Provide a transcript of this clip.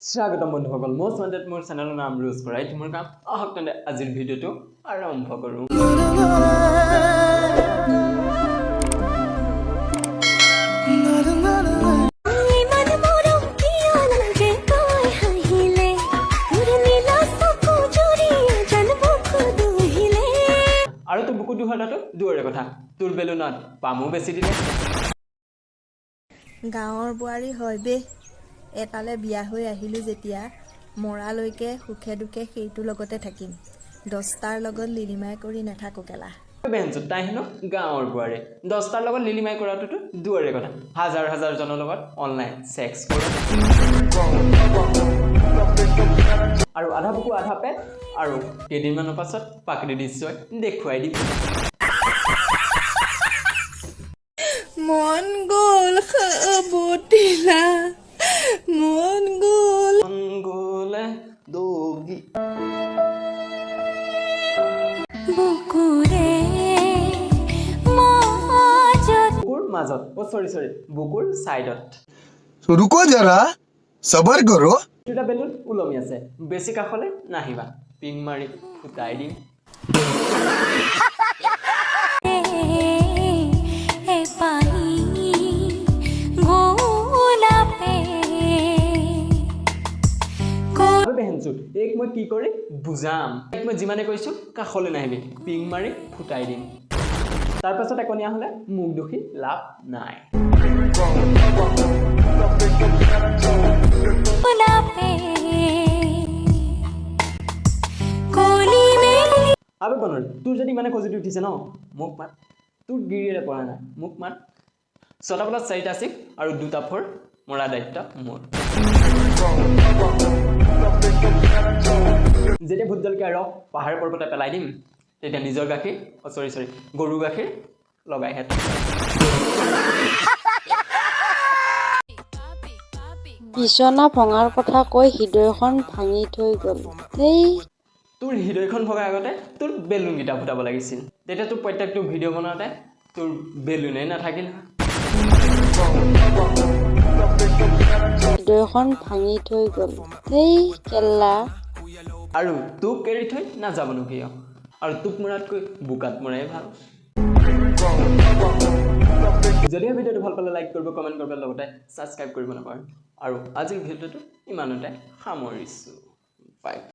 স্বাগতম বন্ধুসকল, মোৰ চেনেলত, মোৰ চেনেলৰ নাম ৰোজ কৰাই মোৰ কাম। আহক তেন্তে আজিৰ ভিডিঅ'টো আৰম্ভ কৰোঁ। ইমান মৰম কিয় লাগে তই হাঁহিলে, তোৰ নীলা চকু জুৰিয়ে যেন বুকু দুহিলে। আৰু তোৰ বুকু দুহৰাটো দূৰৰে কথা, তোৰ বেলুনত পামো বেছি দিলে। গাঁৱৰ বোৱাৰী হয় বে, এটালে বিয়া হৈ আহিলোঁ যেতিয়া মৰালৈকে সুখে দুখে সেইটোৰ লগতে থাকিম, 10টাৰ লগত লিলিমাই কৰি নাথাকোঁ কেলা। বেঞ্চত তাই হেনো গাঁৱৰ বোৱাৰী, 10টাৰ লগত লিলিমাই কৰাটোতো দূৰৰে কথা, হাজাৰ হাজাৰজনৰ লগত অনলাইন ছেক্স কৰে। আৰু আধা বুকু আধা পেট, আৰু কেইদিনমানৰ পাছত প্ৰাকৃতিক দৃশ্যই দেখুৱাই দিব। মন গ'ল খাবতিলা, মন গ'ল। মন গ'লে দগি বুকুৰে মাজত। বুকুৰ মাজত, অ' চৰি চৰি, বুকুৰ ছাইডত। तो रुको जरा, सबर करो। দুটা বেলুন ওলমি আছে, বেছি কাষলৈ নাহিবা, পিং মাৰি ফুটাই দিম। এপাহি গোলাপে। আৰু বেহেনচোন, এইক মই কি কৰি বুজাম? এইক মই যিমানে কৈছোঁ কাষলৈ নাহিবি, পিং মাৰি ফুটাই দিম, তাৰপাছত একনীয়া হ'লে মোক দোষী লাভ নাই। গোলাপে কলি মেলি। আবে বনৰি, তোৰ যদি ইমানে খজুতি উঠিছে ন, মোক মাত। তোৰ গিৰিয়েৰে পৰা নাই, মোক মাত। 6টা বলত 4টা ছিক্স আৰু 2টা ফ'ৰ মৰা দায়িত্ব মোৰ। যেতিয়া ভোট জলকীয়া ৰস পাহাৰে পৰ্বতে পেলাই দিম, তেতিয়া নিজৰ গাখীৰ, অ' চৰি চৰি, গৰু গাখীৰ লগাইহে থ'ম। বিচনা ভঙাৰ কথা কৈ হৃদয়খন ভাঙি থৈ গ'ল, ধেই। তোৰ হৃদয়খন ভগাৰ আগতে তোৰ বেলুনকেইটা ফুটাব লাগিছিল, তেতিয়া তোৰ প্ৰত্যেকটো ভিডিঅ' বনাওঁতে তোৰ বেলুনেই নাথাকিল হয়। হৃদয়খন ভাঙি থৈ গ'ল, ধেই কেলা। আৰু তোক এৰি থৈ নাযাবনো কিয়? আৰু তোক মৰাতকৈ বোকাত মৰাই ভাল। যদিহে ভিডিঅ'টো ভাল পালে লাইক কৰিব, কমেণ্ট কৰিব, লগতে ছাবস্ক্ৰাইব কৰিব নাপাহৰিব। আৰু আজিৰ ভিডিঅ'টো ইমানতে সামৰিছোঁ, বাই।